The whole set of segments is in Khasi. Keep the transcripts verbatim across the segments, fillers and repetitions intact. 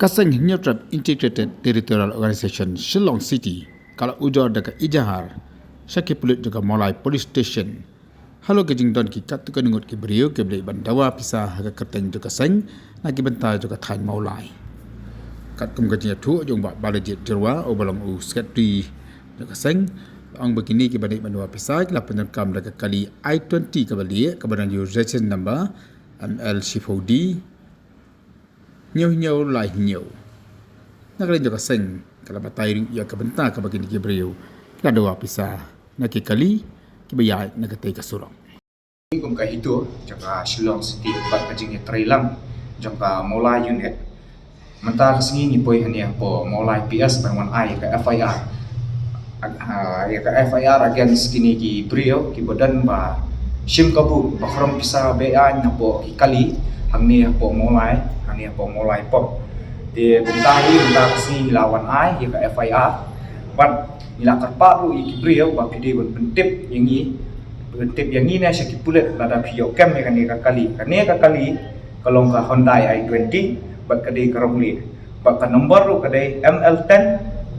Ka seng Hynñiewtrep Integrated Territorial Organization Shillong City ka la ujor da ka ejahar sha ki pulit jong ka Mawlai Police Station halor ka jingdon ki katto katne ngut ki briew kiba leit ban dawa pisa ha ka kyrteng jong ka seng na ki bynta jong ka thaiñ Mawlai. Katkum ka jingïathuh jong u Bah Balajied Jyrwa uba long u Secretary jong ka seng, la ong ba kine kiba leit ban dawa pisa ki la pyndonkam da ka kali i twenty kaba lieh kaba don ïa u registration number M L shiphew D hynñiew hynñiew lai hynñiew. Na ka liang jong ka seng ka la batai ruh ïa ka bynta kaba kine ki briew ki la dawa pisa na ki kali kiba ïaid na katei ka surok. Kum ka HITO jong ka Shillong City bad ka jingïatreilang jong ka Mawlai Unit, mynta ka sngi ngi poi hangne hapoh Mawlai P S ban wan ai ka F I R. Ag-, ah, ïa ka F I R against kine ki briew kiba don ba shim kabu ba khrong pisa be-aiñ hapoh ki kali hangne hapoh Mawlai, hangne hapoh Mawlai pop. Te kumta hi mynta ka sngi ngi la wan ai ïa ka F I R bad ngi la kyrpad ruh ïa ki briew ba phi dei ban pyntip ïa ngi, pyntip ïa ngi ne sha ki pulit lada phi ïoh kem ïa kane ka kali. Kane ka kali ka long ka Hyundai i twenty bad ka dei ka rong lieh. Bad ka number ruh ka dei M L ten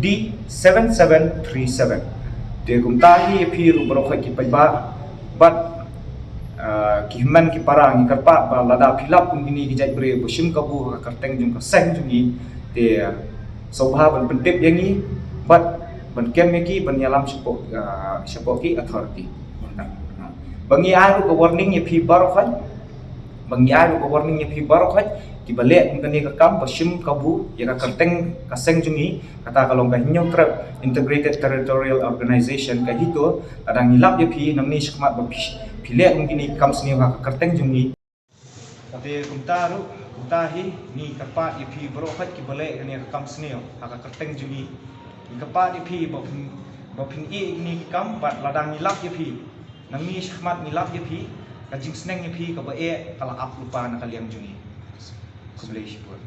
D seven seven three seven. Te kumta hi ïa phi ruh baroh khoit ki paidbah bad, ah, ki hynmen ki para, ngi kyrpad ba lada phi lap kum kine ki jait briew ba shim kabu ha ka kyrteng jong ka seng jong ngi, te, ah, sngewbha ban pyntip ïa ngi bad ban kem ïa ki ban ïalam shapoh, ah, shapoh ki authority. Ba ngi ai ruh ka warning ïa phi baroh khoit, ba ngi ai ruh ka warning ïa phi baroh khoit kiba leh kum kane ka kam ba shim kabu ïa ka kyrteng ka seng jong ngi, kata ka long ka Hynñiewtrep Integrated Territorial Organization, ka HITO. Lada ngi lap ïa phi nangne shakhmat ba phi, phi leh kum kine ki kam sniew ha ka kyrteng jong ngi. Te kumta ruh, kumta hi ngi kyrpad ïa phi baroh khoit kiba leh kane ka kam sniew ha ka kyrteng jong ngi. Ngi kyrpad ïa phi ba phin, ba phin ïeh ïa kine ki kam bad lada ngi lap ïa phi nangne shakhmat, ngi lap ïa phi, ka jingsneng ïa phi kaba eh ka la ap lypa na ka liang jong ngi. Khublei shibun.